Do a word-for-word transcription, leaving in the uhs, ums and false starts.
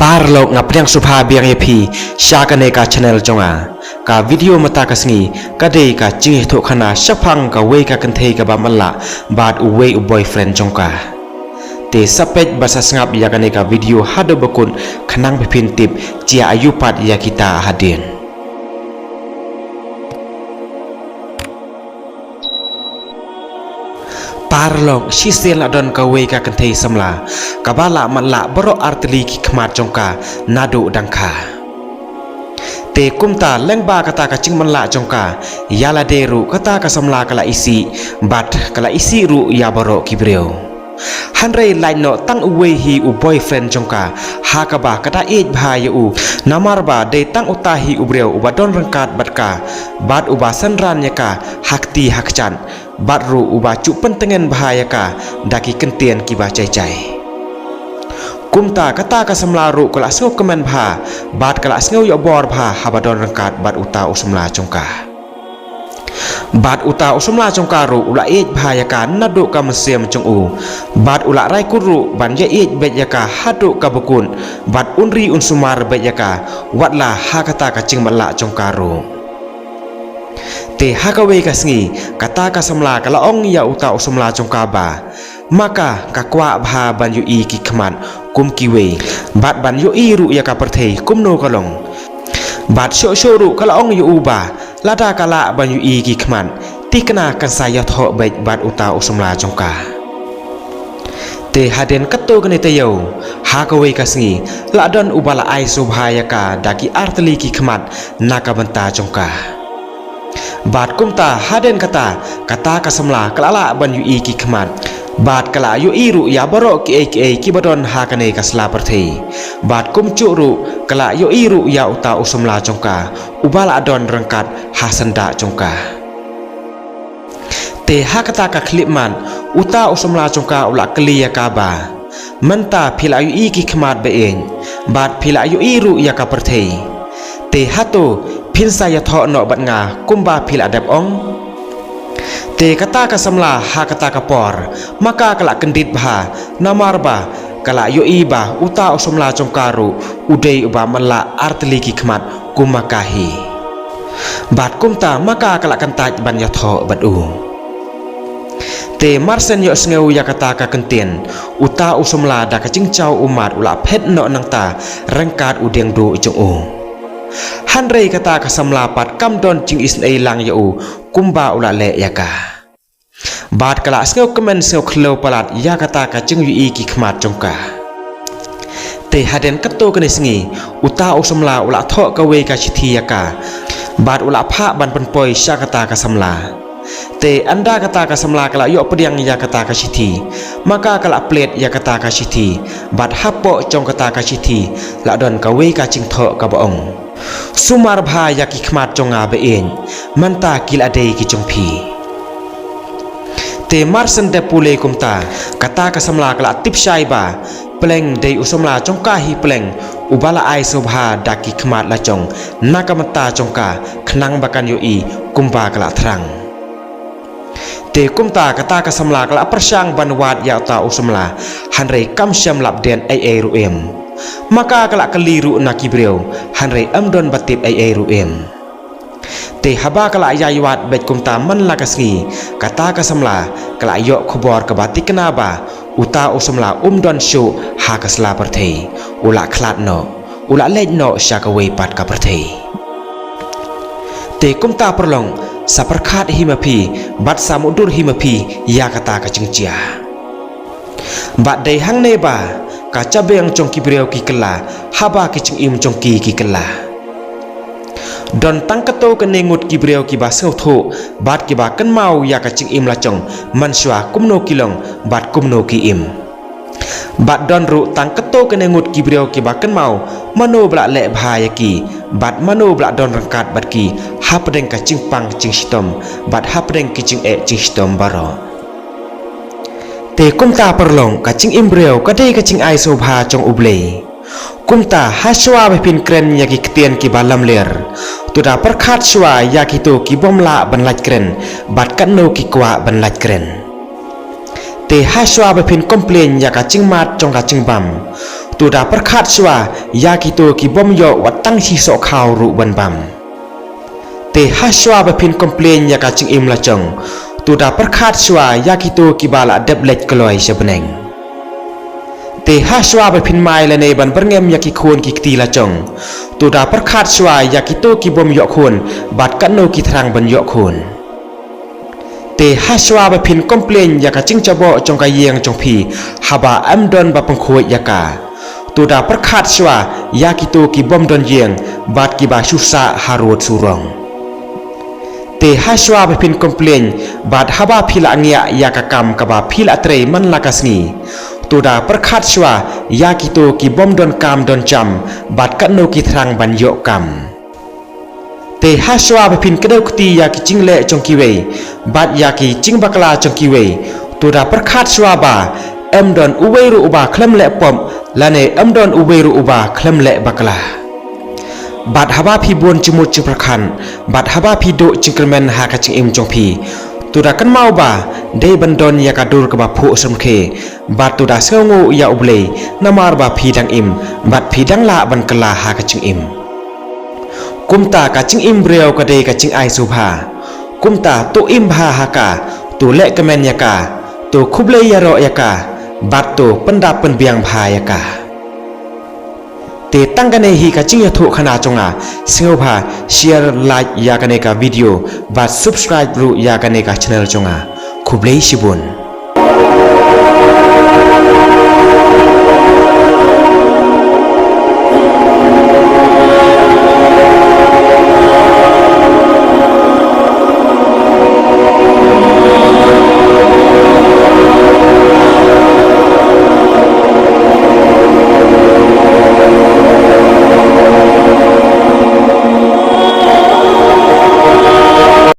Paralok, nga pdiang sngewbha biang ïa phi sha kane ka channel jong nga. Ka video mynta ka sngi ka dei ka jingïathuhkhana shaphang kawei ka kynthei kaba matlah bad uwei u boyfriend jong ka. Te sa peit bad sa sngap ïa kane ka video haduh ba kut khnang ba phin tip jia aïu pat ïa kita hadien. Paralok, shisien la don kawei ka kynthei samla kaba la matlah baroh artylli ki khmat jong ka naduh dang kha. Te kumta lyngba kata ka jingmatlah jong ka ïa lade ruh kata ka samla ka la isih bad ka la isih ruh ïa baroh ki briew. Hynrei lait noh tang uwei hi u boyfriend jong ka ha kaba ka da ïeit bha ïa u, namar ba dei tang uta hi u briew uba don ryngkat bad ka bad uba synran ïa ka ha kti ha kjat bad ruh uba ju pyntngen bha ïa ka da ki kyntien kiba jai jai. Kumta kata ka samla ruh ka la sngewkmen bha bad ka la sngew ïohbor bha haba don ryngkat bad uta u samla jong ka. Bad uta u samla jong ka ruh u la ïeit bha ïa ka naduh ka mynsiem jong u bad u la rai kut ruh ban ïa ïeit beit ïa ka haduh kaba kut bad un ri un sumar beit ïa ka wat la ha kata ka jingmatlah jong ka ruh. Te ha kawei ka sngi kata ka samla ka la ong ïa uta u samla jong ka ba, ma ka ka kwah bha ban ïohi ki khmat kum kiwei bad ban ïohi ruh ïa ka pyrthei kumno ka long. Bad shuh shuh ruh ka la ong ïa u ba lada ka lah ban ïohi ki khmat, thikna kan sa ïathoh beit bad uta u samla jong ka. Te hadien katto katne taïew ha kawei ka sngi la don uba la ai sngewbha ïa ka da ki artylli ki khmat na ka bynta jong ka. Bad kumta hadien kata kata ka samla ka la lah ban ïohi ki khmat bad ka la ïohi ruh ïa baroh kiei kiei kiba don ha kane ka sla pyrthei. Bad kumjuh ruh ka la ïohi ruh ïa uta u samla jong ka uba la don ryngkat ha syndah jong ka. Te ha kata ka khyllipmat uta u samla jong ka u la kylli ïa ka ba, mynta phi la ïohi ki khmat ba ïeit bad phi la ïohi ruh ïa ka pyrthei. Te hato phin sa ïathoh noh bad nga kumba phi la dep ong? Te kata ka samla ha kata ka por ma ka ka la kyndit bha namar ba ka la ïohi ba uta u samla jong ka ruh u dei uba matlah artylli ki khmat kum ma ka hi. Bad kumta ma ka ka la kyntait ban ïathoh bad u. Te marshen ïohsngew ïa kata ka kyntien uta u samla da ka jingjaw ummat u la phet noh nangta ryngkat u dieng duh jong u. Hynrei kata ka samla pat kam don jingisynei lang ïa u kumba u la leh ïa ka. Bad ka la sngewkmen sngewkhliew palat ïa kata ka jingïohi ki khmat jong ka. Te hadien katto katne sngi uta u samla u la thoh kawei ka shithi ïa ka bad u la phah ban pynpoi sha kata ka samla. Te ynda kata ka samla ka la ïoh pdiang ïa kata ka shithi ma ka ka la plie ïa kata ka shithi bad hapoh jong kata ka shithi la don kawei ka jingthoh kaba ong, sumar bha ïa ki khmat jong nga ba ïeit, mynta ki la dei ki jong phi. Te marshen dep pule kumta kata ka samla ka la tip shai ba pleng dei u samla jong ka hi pleng uba la ai sngewbha da ki khmat la jong na ka bynta jong ka khnang ba kan ïohi kumba ka la thrang. Te kumta kata ka samla ka la pyrshang ban wad ïa uta u samla hynrei kam shym la pdiang ei ei ruh em. Ma ka ka la kylli ruh na ki briew hynrei ym don ba tip ei ei ruh em. Te haba ka la ïai wad beit kumta man la ka sngi kata ka samla ka la ïoh khubor kaba thikna ba uta u samla um don shuh ha ka sla pyrthei, u la khlad noh, u la leit noh sha kawei pat ka pyrthei. Te kumta paralok, sa pyrkhat hi ma phi bad sa mutdur hi ma phi ïa kata ka jingjia. Bad dei hangne ba ka jabieng jong ki briew ki kylla haba ki jingim jong ki ki kylla. Don tang katto katne ngut ki briew kiba sngewthuh bad kiba kynmaw ïa ka jingim la jong mynshuwa kumno ki long bad kumno ki im. Bad don ruh tang katto katne ngut ki briew kiba kynmaw mano ba la leh bha ïa ki bad mano ba la don ryngkat bad ki hapdeng ka jingpang jingshitom bad hapdeng ki jingeh jingshitom baroh. Te kumta paralok, ka jingim briew ka dei ka jingai sngewbha jong U Blei. Kumta ha shuwa ba phin kren ïa ki ktien kiba lamler, to da pyrkhat shuwa ïa kito ki bym lah ban lait kren bad katno ki kwah ban lait kren. Te ha shuwa ba phin complain ïa ka jingmad jong ka jingbam, To da pyrkhat shuwa ïa kito ki bym ïoh wat tang shi sohkhaw ruh ban bam. Te ha shuwa ba phin complain ïa ka jingim la jong, to da pyrkhat shuwa ïa kito kiba la dep leit kloi sha bneng. Te ha shuwa ba phin mai lane ban byrngem ïa ki khun ki kti la jong, to da pyrkhat shuwa ïa kito ki bym ïoh khun bad katno ki thrang ban ïoh khun. Te ha shuwa ba phin complain ïa ka jingjaboh jong ka ïing jong phi haba ym don ba pynkhuid ïa ka, to da pyrkhat shuwa ïa kito ki bym don ïing bad kiba shu sah ha rud surong. Te ha shuwa ba phin complain bad haba phi la ngiah ïa ka kam kaba phi la trei man la ka sngi, to da pyrkhat shuwa ïa kito ki bym don kam don jam bad katno ki thrang ban ïoh kam. Te ha shuwa ba phin kdew kti ïa ki jingleh jong kiwei bad ïa ki jingbakla jong kiwei, to da pyrkhat shuwa ba ym don uwei ruh uba khlem leh pop lane ym don uwei ruh uba khlem leh bakla. Bad haba phi bun jingmut jingpyrkhat bad haba phi duh jingkyrmen ha ka jingim jong phi, to da kynmaw ba dei ban don ïa ka dur kaba phuh syrngkhie, bad to da sngewnguh ïa U Blei namar ba phi dang im bad phi dang lah ban kylla ha ka jingim. Kumta ka jingim briew ka dei ka jingai sngewbha. Kumta to im bha ha ka, to leh kmen ïa ka, to khublei ïaroh ïa ka, bad to pyndap pynbiang bha ïa ka. Te tang kane hi ka jingïathuhkhana jong nga, sngewbha share, like ïa kane ka video bad subscribe ruh ïa kane ka channel jong nga. Khublei shibun.